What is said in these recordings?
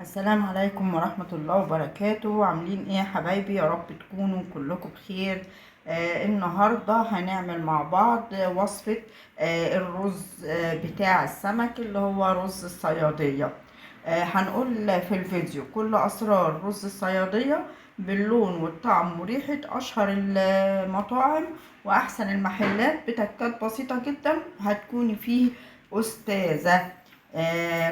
السلام عليكم ورحمة الله وبركاته. عاملين ايه يا حبايبي؟ يا رب تكونوا كلكم بخير. النهاردة هنعمل مع بعض وصفة الرز بتاع السمك اللي هو رز الصيادية. هنقول في الفيديو كل أسرار رز الصيادية باللون والطعم وريحة أشهر المطاعم وأحسن المحلات بتكات بسيطة جدا هتكوني فيه أستاذة.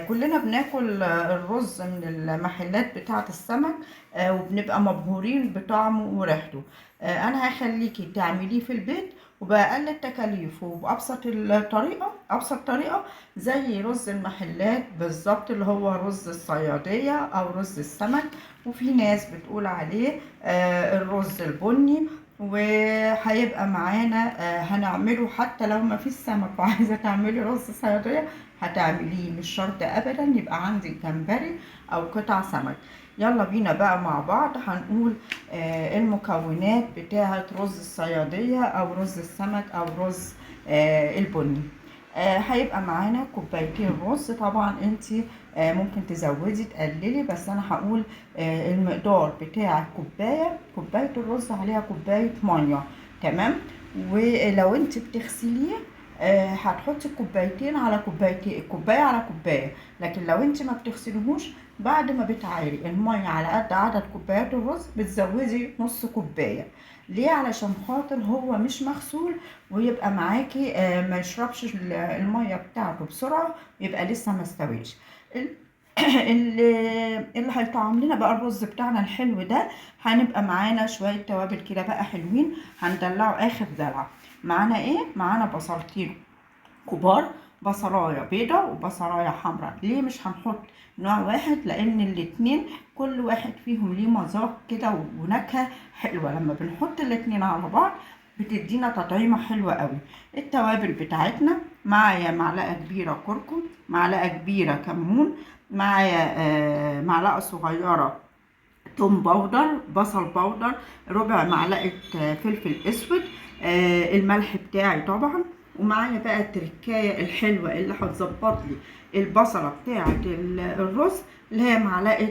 كلنا بناكل الرز من المحلات بتاعة السمك، وبنبقى مبهورين بطعمه وريحته. انا هخليكي تعمليه في البيت وبأقل التكاليف وبأبسط الطريقة، أبسط طريقة زي رز المحلات بالظبط، اللي هو رز الصيادية أو رز السمك، وفي ناس بتقول عليه الرز البني. وهيبقى معانا هنعمله حتى لو ما فيش سمك وعايزة تعملي رز صيادية هتعمليه، مش شرط ابدا يبقى عندك جمبري او قطع سمك. يلا بينا بقى مع بعض هنقول المكونات بتاعة رز الصيادية او رز السمك او رز البني. هيبقى معانا كوبايتين رز. طبعا انتي ممكن تزودي تقللي، بس انا هقول المقدار بتاع الكوباية. كوباية الرز عليها كوباية مية، تمام؟ ولو انتي بتغسليه هتحطي كوبايتين على كوبايتين، كوباية على كوباية. لكن لو انت ما بتغسليهوش بعد ما بتعايري المية على قد عدد كوبايات الرز بتزودي نص كوباية. ليه؟ علشان خاطر هو مش مغسول ويبقى معاكي ما يشربش المية بتاعته بسرعة، يبقى لسه ما استويش. اللي هيطعم لنا بقى الرز بتاعنا الحلو ده، هنبقى معانا شوية توابل كده بقى حلوين هندلعه آخر دلع. معانا ايه؟ معانا بصلتين كبار، بصلايه بيضة وبصلايه حمراء. ليه مش هنحط نوع واحد؟ لان الاتنين كل واحد فيهم ليه مذاق كده ونكهه حلوة، لما بنحط الاتنين على بعض بتدينا تطعيمه حلوة قوي. التوابل بتاعتنا معايا معلقه كبيرة كركم، معلقه كبيرة كمون، معايا معلقه صغيرة توم powder، بصل powder، ربع معلقه فلفل اسود، الملح بتاعي طبعا. ومعايا بقى التركايه الحلوة اللي هتظبط لي البصله بتاعه الرز اللي هي معلقه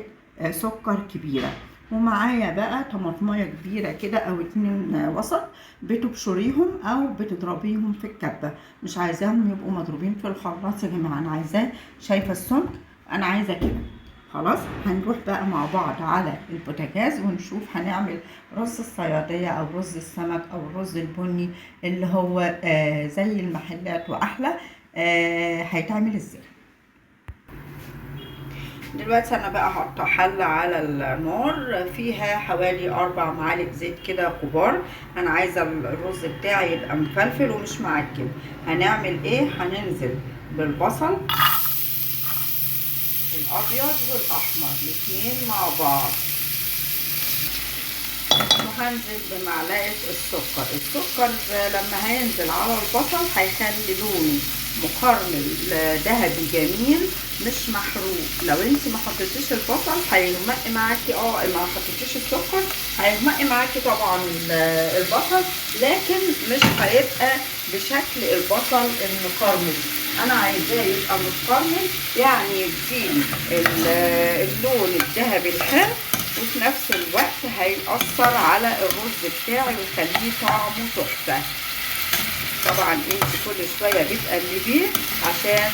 سكر كبيرة. ومعايا بقى طماطمايه كبيرة كده او 2 وسط، بتبشريهم او بتضربيهم في الكبه، مش عايزاهم يبقوا مضروبين في الخلاط يا جماعة، انا عايزاه شايفه السمك، انا عايزه كده. خلاص هنروح بقى مع بعض على البوتاجاز ونشوف هنعمل رز الصيادية او رز السمك او الرز البني اللي هو زي المحلات واحلى، هيتعمل ازاي. دلوقتي انا بقى حاطه حله على النار فيها حوالي 4 معالق زيت كده كبار. انا عايزه الرز بتاعي يبقى مفلفل ومش معجن. هنعمل ايه؟ هننزل بالبصل الابيض والاحمر الاتنين مع بعض، وهنزل بمعلقه السكر. السكر لما هينزل على البصل هيخلي لونه مكرمل ذهبي جميل مش محروق. لو انت ما حطيتيش البصل هيغمق معاكي، ما حطيتيش السكر هيغمق معاكي طبعا البصل، لكن مش هيبقى بشكل البصل المكرمل. انا عايزاه يبقى متكرمل، يعني يديني اللون الذهبي الحلو، وفي نفس الوقت هيأثر على الرز بتاعي ويخليه طعمه تحفة. طبعا انت كل شوية بتقلبيه عشان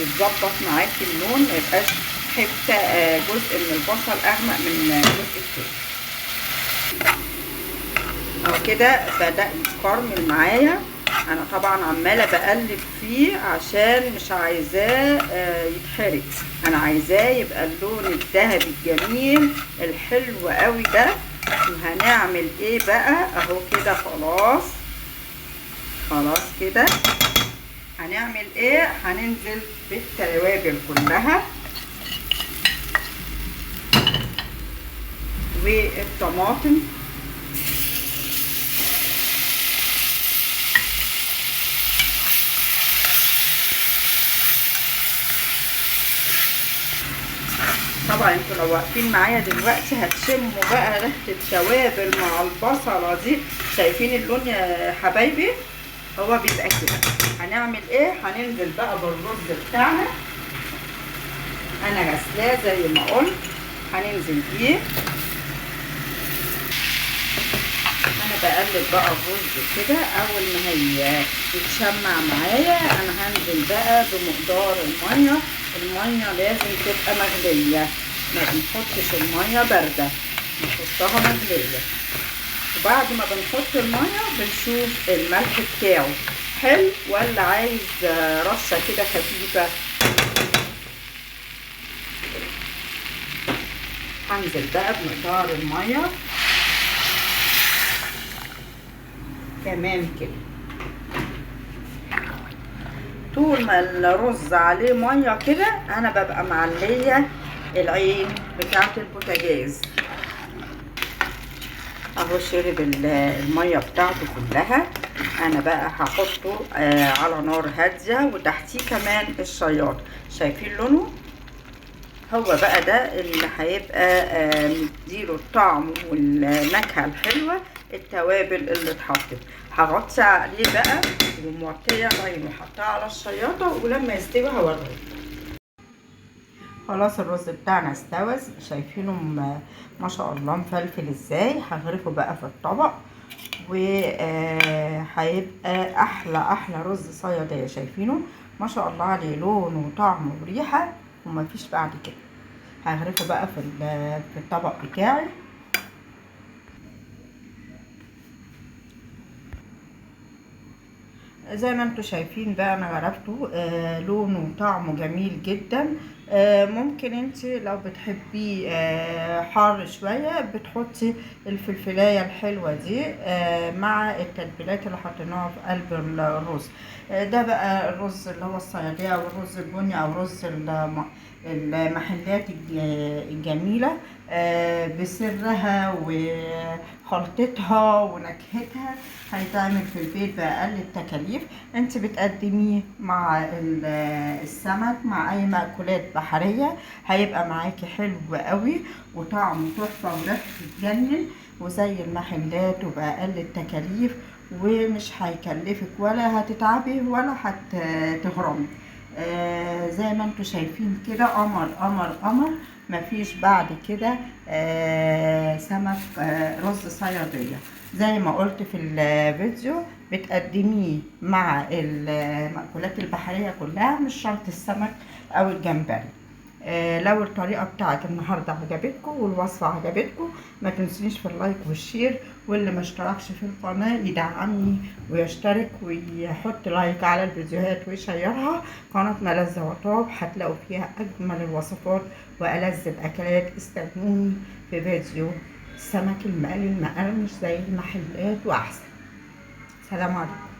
يتظبط معاكي اللون، ما يبقاش حتة جزء من البصل اغمق من الجزء التاني. اهو كده بدأ يتكرمل معايا. انا طبعا عماله بقلب فيه عشان مش عايزاه يتحرق، انا عايزاه يبقى اللون الذهبي الجميل الحلو قوي ده. وهنعمل ايه بقى؟ اهو كده خلاص، خلاص كده هنعمل ايه؟ هننزل بالتوابل كلها والطماطم. طبعا انتوا لو واقفين معايا دلوقتي هتشموا بقى ريحه التوابل مع البصله دي. شايفين اللون يا حبايبي؟ هو بيبقى كده. هنعمل ايه؟ هننزل بقى بالرز بتاعنا. انا غسلاه زي ما قلت، هننزل بيه. انا بقلب بقى الرز كده، اول ما هي يتشمع معايا انا هنزل بقى بمقدار المية. المية لازم تبقى مغليه، ما بنحطش المية باردة، نحطها مغليه. وبعد ما بنحط المية بنشوف الملح بتاعه حلو ولا عايز رشه كده خفيفة. هنزل بقى بمقدار المية تمام كده. طول ما الرز عليه مية كده انا ببقى معليه العين بتاعه البوتاجاز. اهو شرب المية بتاعته كلها. انا بقى هحطه على نار هادية، وتحتيه كمان الشياط. شايفين لونه؟ هو بقى ده اللي هيبقى مديله الطعم والنكهه الحلوة، التوابل اللي اتحطت. هغطي عليه بقى ومغطيه العين وحطها على الشياطه، ولما يستوي هوريكم. خلاص الرز بتاعنا استوى، شايفينه ما شاء الله مفلفل ازاي. هغرفه بقى في الطبق، وهيبقى احلى احلى رز صياديه. شايفينه ما شاء الله عليه، لون وطعم وريحه ومفيش بعد كده. هغرفه بقى في الطبق بتاعي. زي ما انتم شايفين بقى انا غرفته، لونه وطعمه جميل جدا. ممكن انت لو بتحبيه حار شوية بتحطي الفلفلايه الحلوة دي مع التتبيلات اللي حطيناها في قلب الرز. ده بقى الرز اللي هو الصياديه او الرز البني او رز المحلات الجميلة بسرها وخلطتها ونكهتها. هيتعمل في البيت بأقل التكاليف. انت بتقدميه مع السمك، مع اي مأكولات بحرية، هيبقى معاكي حلو قوي وطعمه تحفة وريحته تجنن وزي المحلات وبأقل التكاليف، ومش هيكلفك ولا هتتعبي ولا هتغرمي. زي ما انتم شايفين كده قمر قمر قمر، مفيش بعد كده. سمك رز صياديه زي ما قلت في الفيديو، بتقدميه مع المأكولات البحرية كلها، مش شرط السمك او الجمبري. لو الطريقة بتاعت النهارده عجبتكم والوصفه عجبتكم، ما تنسونيش في ال like وال share، واللي ما اشتركش في القناة يدعمني ويشترك ويحط like على الفيديوهات ويشيرها. قناتنا لذة وطاب هتلاقوا فيها اجمل الوصفات والذ الاكلات. استنوني في فيديو السمك المقلي المقرمش زي المحلات واحسن. سلام عليكم.